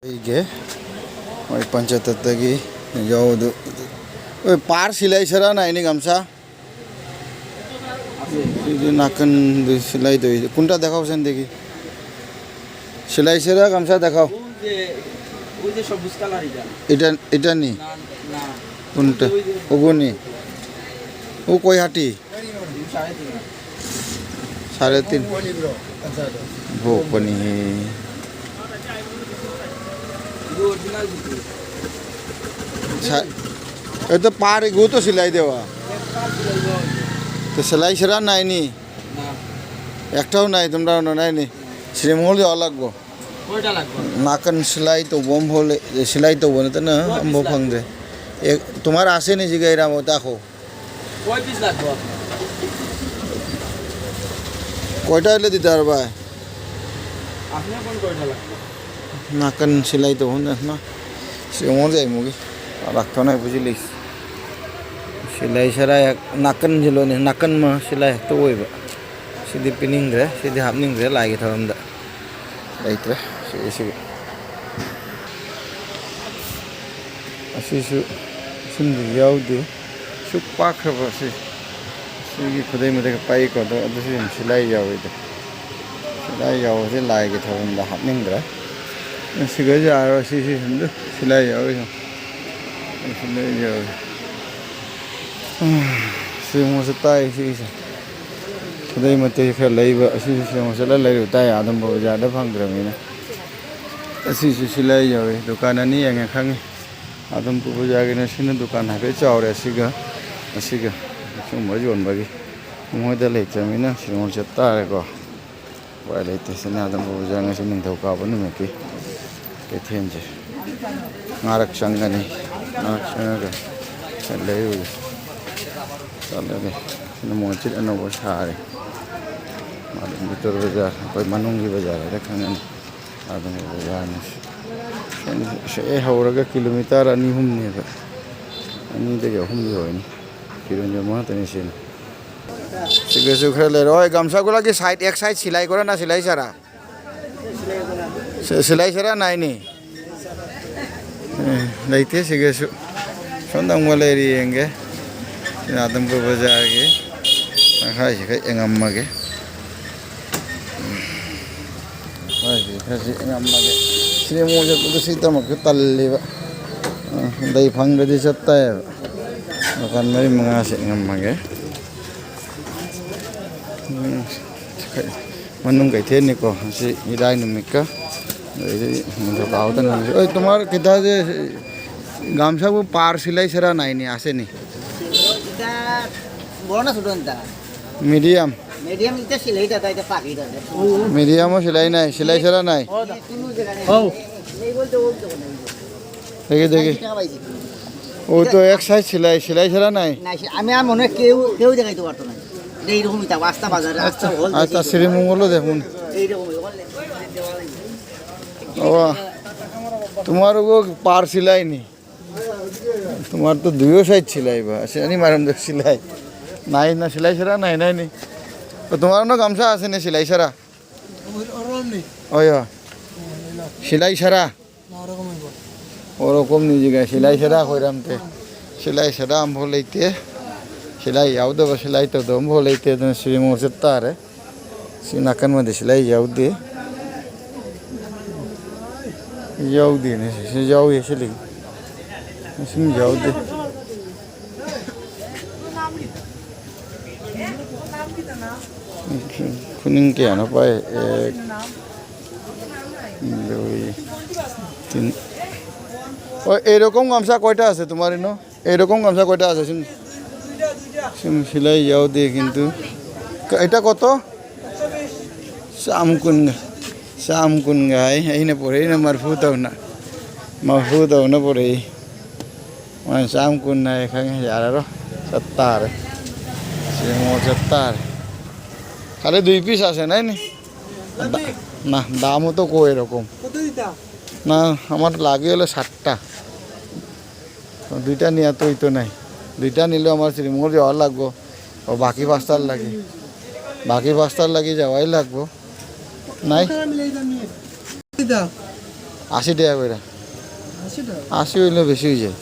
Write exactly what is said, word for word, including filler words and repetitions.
ꯑꯩꯒꯤ ꯃꯣꯏ ꯄꯟꯆꯥꯌꯠꯇꯒꯤ ꯌꯥꯎꯗꯨ꯫ ꯑꯣꯏ, ꯄꯥꯔ ꯁꯤꯂꯥꯏ ꯁꯦꯔꯥ ꯅꯥꯏꯅꯤ ꯒꯝꯁꯥ꯫ ꯁꯤꯗꯤ ꯅꯥꯀꯟꯗꯨ ꯁꯤꯂꯥꯏ ꯇꯧꯏ꯫ ꯀꯨꯟꯇ ꯗꯦꯈꯥꯎ ꯁꯦꯟꯗꯒꯤ꯫ ꯁꯤꯂꯥꯏ ꯁꯦꯔꯥ ꯒꯝꯁꯥ ꯗꯦꯈꯥꯎ꯫ ওই যে, ওই যে সবুজ কালার এটা। এটা, এটা নি? না, না। কোনটা? ওই যে, ওই যে। ওগুনি? ও কই হাটি? সাড়ে তিন। ꯚꯣꯛꯄꯅꯤꯍꯦ꯫ ꯁꯥ-, ꯑꯗꯣ ꯄꯥꯔ ꯏꯒꯨ ꯇꯣ ꯁꯤꯂꯥꯏ ꯗꯦꯋꯥ꯫ ꯇꯣ ꯁꯤꯂꯥꯏ ꯁꯦꯔꯥ ꯅꯥꯏꯅꯤ꯫ একটাও নাই, তোমরা নাইনি। শ্রীমঙ্গল যাওয়া লাগবো। নাকান সিলাই তো বোম হলে, সিলাই তো বোন তো না, আমি বোম ভাঙ দে। এ, তোমার আসেনি জিগাইরাম, দেখো। কয় পিস লাগবো আপনার? কয়টা হইলে দিতে পারবা? আপনার কোন কয়টা লাগবে? নাকান সিলাই তো বোন না। শ্রীমঙ্গল যাই মুগি। আর রাখতো না, বুঝিলিস। ꯁꯤꯂꯥꯏ ꯁꯦꯔꯥ ꯍꯦꯛ ꯅꯥꯀꯟ ꯁꯤꯂꯣꯅꯤ, ꯅꯥꯀꯟ ꯑꯃ ꯁꯤꯂꯥꯏ ꯍꯦꯛꯇ ꯑꯣꯏꯕ꯫ ꯁꯤꯗꯤ ꯄꯤꯅꯤꯡꯗ꯭ꯔꯦ, ꯁꯤꯗꯤ ꯍꯥꯞꯅꯤꯡꯗ꯭ꯔꯦ ꯂꯥꯏꯒꯤ ꯊꯧꯔꯝꯗ꯫ ꯂꯩꯇ꯭ꯔꯦ꯫ ꯁꯤ, ꯁꯤ꯫ ꯑꯁꯤꯁꯨ ꯁꯤꯟꯕ ꯌꯥꯎꯗꯦ꯫ ꯁꯨꯛ ꯄꯥꯛꯈ꯭ꯔꯕ ꯁꯤ꯫ ꯁꯤꯒꯤ ꯈꯨꯗꯩ ꯃꯊꯛꯇ ꯄꯥꯛꯏꯀꯣ, ꯑꯗꯣ ꯑꯗꯨꯁꯨ ꯌꯥꯝ ꯁꯤꯂꯥꯏ ꯌꯥꯎꯋꯤꯗ꯫ ꯁꯤꯂꯥꯏ ꯌꯥꯎꯕꯁꯦ ꯂꯥꯏꯒꯤ ꯊꯧꯔꯝꯗ ꯍꯥꯞꯅꯤꯡꯗ꯭ꯔꯦ꯫ ꯁꯤꯒꯁꯨ ꯌꯥꯔꯣꯏ, ꯁꯤꯁꯤ ꯁꯤꯂꯥꯏ ꯌꯥꯎꯔꯤ꯫ ꯁꯤꯂꯥꯏ ꯌꯥꯎꯔꯤ꯫ ꯁꯤ ꯃꯣꯏꯁꯨ ꯇꯥꯏ ꯁꯤꯒꯤꯁꯦ꯫ ꯈꯨꯗꯩ ꯃꯇꯦꯛ ꯈꯔ ꯂꯩꯕ, ꯑꯁꯤꯁꯨ ꯁꯦꯝꯕ ꯆꯠꯂ ꯂꯩꯔꯨ ꯇꯥꯏ, ꯑꯗꯨꯝꯕ ꯕꯖꯥꯔꯗ ꯐꯪꯗ꯭ꯔꯕꯅꯤꯅ꯫ ꯑꯁꯤꯁꯨ ꯁꯤꯂꯥꯏ ꯌꯥꯎꯔꯤ꯫ ꯗꯨꯀꯥꯟ ꯑꯅꯤ ꯌꯦꯡꯉꯦ ꯈꯪꯉꯤ꯫ ꯑꯗꯨꯝ ꯄꯨꯕ ꯌꯥꯒꯅꯤ꯫ ꯁꯤꯅ ꯗꯨꯀꯥꯟ ꯍꯥꯏꯐꯦꯠ ꯆꯥꯎꯔꯦ꯫ ꯑꯁꯤꯒ, ꯑꯁꯤꯒ ꯁꯨꯝꯕ ꯌꯣꯟꯕꯒꯤ ꯃꯣꯏꯗ ꯂꯩꯇ꯭ꯔꯕꯅꯤꯅ ꯁꯤꯔꯣꯡ ꯆꯠ ꯇꯥꯔꯦꯀꯣ꯫ ꯎꯄꯥꯏ ꯂꯩꯇꯦ꯫ ꯁꯤꯅ ꯑꯗꯨꯝ ꯄꯨꯕ ꯌꯥꯒꯅꯤ꯫ ꯉꯁꯤ ꯅꯤꯡꯊꯧꯀꯥꯕ ꯅꯨꯃꯤꯠꯀꯤ ꯀꯩꯊꯦꯜꯁꯦ꯫ ꯉꯥꯔꯛ ꯆꯪꯒꯅꯤ꯫ ꯉꯥꯔꯛ ꯆꯪꯉꯒ ꯂꯩꯔꯨꯒꯦ꯫ ꯆꯠꯂꯒꯦ꯫ ꯁꯤꯅ ꯃꯣꯟꯆꯤꯠ ꯑꯅꯧꯕ ꯁꯥꯔꯦ꯫ ꯃꯥꯂꯦꯝꯒꯤ ꯇꯣꯔ ꯕꯖꯥꯔ, ꯑꯩꯈꯣꯏ ꯃꯅꯨꯡꯒꯤ ꯕꯖꯥꯔ ꯍꯥꯏꯅ ꯈꯪꯅꯩ꯫ ꯑꯗꯨꯝ ꯕꯖꯥꯔꯅꯤ꯫ ꯁꯦ ꯍꯧꯔꯒ ꯀꯤꯂꯣꯃꯤꯇꯔ ꯑꯅꯤ ꯑꯍꯨꯝꯅꯦꯕ꯫ ꯑꯅꯤꯗꯒꯤ ꯑꯍꯨꯝꯗꯤ ꯑꯣꯏꯅꯤ꯫ ꯐꯤꯔꯣꯟ ꯌꯣꯟꯕ ꯉꯥꯛꯇꯅꯤ ꯁꯤꯅ꯫ ꯁꯤꯒꯁꯨ ꯈꯔ ꯂꯩꯔꯣ꯫ ꯍꯣꯏ, ꯒꯝꯁꯥ ꯒꯨꯂꯥꯒꯤ side, ꯑꯦꯛ side ꯁꯤꯂꯥꯏ ꯀꯣꯔꯥ ꯅ ꯁꯤꯂꯥꯏ ꯁꯥꯔꯥ? ꯁꯤ-, ꯁꯤꯂꯥꯏ ꯁꯥꯔꯥ ꯅꯥꯏꯅꯤ꯫ ꯂꯩꯇꯦ ꯁꯤꯒꯁꯨ꯫ ꯁꯣꯝꯗ ꯑꯃꯨꯛ ꯂꯩꯔꯤ, ꯌꯦꯡꯒꯦ꯫ ꯁꯤꯅ ꯑꯗꯨꯝ ꯕꯖꯥꯔꯒꯤ ꯇꯪꯈꯥꯏꯁꯤ ꯈꯛ ꯌꯦꯡꯉꯝꯃꯒꯦ꯫ ꯃꯥꯏꯁꯤ ꯈꯔꯁꯤ ꯌꯦꯡꯉꯝꯃꯒꯦ꯫ ꯁꯤ ꯑꯃꯨꯛ ꯆꯠꯄꯗ ꯁꯤꯗꯃꯛꯁꯨ ꯇꯜꯂꯤꯕ꯫ ꯑ, ꯂꯩ ꯐꯪꯗ꯭ꯔꯗꯤ ꯆꯠꯇꯥꯏꯕ꯫ ꯗꯨꯀꯥꯟ ꯃꯔꯤ ꯃꯉꯥꯁꯤ ꯌꯦꯡꯉꯝꯃꯒꯦ꯫ ꯎꯝ, ꯃꯅꯨꯡ ꯀꯩꯊꯦꯜꯅꯤꯀꯣ꯫ ꯉꯁꯤ ꯏꯔꯥꯏ ꯅꯨꯃꯤꯠꯀ ꯑꯗꯩꯗꯤ ꯅꯤꯡꯊꯧꯀꯥꯕꯗ ꯅꯪꯁꯨ, ꯑꯩ ꯇꯨꯃꯥꯔ ꯀꯤꯊꯥꯁꯦ ꯒꯥꯝꯁꯥꯕꯨ ꯄꯥꯔ ꯁꯤꯂꯥꯏ ꯁꯔꯥ ꯅꯥꯏꯅꯤ ꯑꯁꯦꯅꯤ꯫ এটা বড় না ছোট এটা? মিডিয়াম। মিডিয়াম এটা সিলাই দাদা, এটা পাখি দাদা। মিডিয়ামও সিলাই নাই, সিলাই ছাড়া নাই। কোনো জায়গা নেই। এই বলতে ও দোকানে। দেখি, দেখি। ষাট টাকা পাইছি। ও তো এক সাইজ সিলাই, সিলাই ছাড়া নাই। না, সে-, আমি আর মনে হয় কেউ, কেউ দেখাইতে পারতো না। এটা এইরকমই থাকবো, আস্তা বাজারে, আস্তা হল আচ্ছা, শ্রীমঙ্গলও দেখুন। এইরকমই, ওখানে দেওয়া লাগবে। ও, তোমার ও পার সিলাই নি? তোমার তো দুইও সাইড সিলাই বা, আছে নি মারম দেখ সিলাই। নাই না, সিলাই ছাড়া নাই, নাই নি। তো তোমার অন্য গামছা আছে নি সিলাই ছাড়া? ওই, ওরকম নেই। ওই, ও। সিলাই ছাড়া? না, ওরকমই বল। ওরকম নিজে গায়ে সিলাই ছাড়া কইরাম তে। সিলাই ছাড়া আম ভোলেইতে। সিলাই আউ দেবা, সিলাই তো দম ভোলেইতে, তুমি শ্রীমঙ্গল তারে। Sinakan mah di sila yaw di. Yaw di ni, si yaw ya sila. Sin yaw di. Kuning kaya na pa eh. এক, দুই, তিন। ও, এরকম গামছা কয়টা আছে তোমার এনো? এরকম গামছা কয়টা আছে? শুন, শুন, সিলাই যাও দিয়ে কিন্তু। ক-, এটা কত? সামকুন গা-, সামকুন গাই, এই না পড়ে, এই না মারফু দাও না। মারফু দাও না পড়ে। মানে সামকুন না এখানে যারা রো, সত্তার। সিমো সত্তার। খালি দুই পিস আছে, নাই নি? দা-, না, দামও তো কো এরকম। কত দিতা? না, আমার লাগে হলো সাতটা। তো দুইটা নিয়ে তো হইতো নাই। দুইটা নিলেও আমার শ্রীমঙ্গল যাওয়া লাগবো। ও বাকি পাঁচটার লাগে। বাকি পাঁচটার লাগে যাওয়াই লাগবো। নাই? কত টাকা মিলাই দাম নিয়ে? দিতা? আশি টাকা করে। আশী অইলে বেশি অই যায়।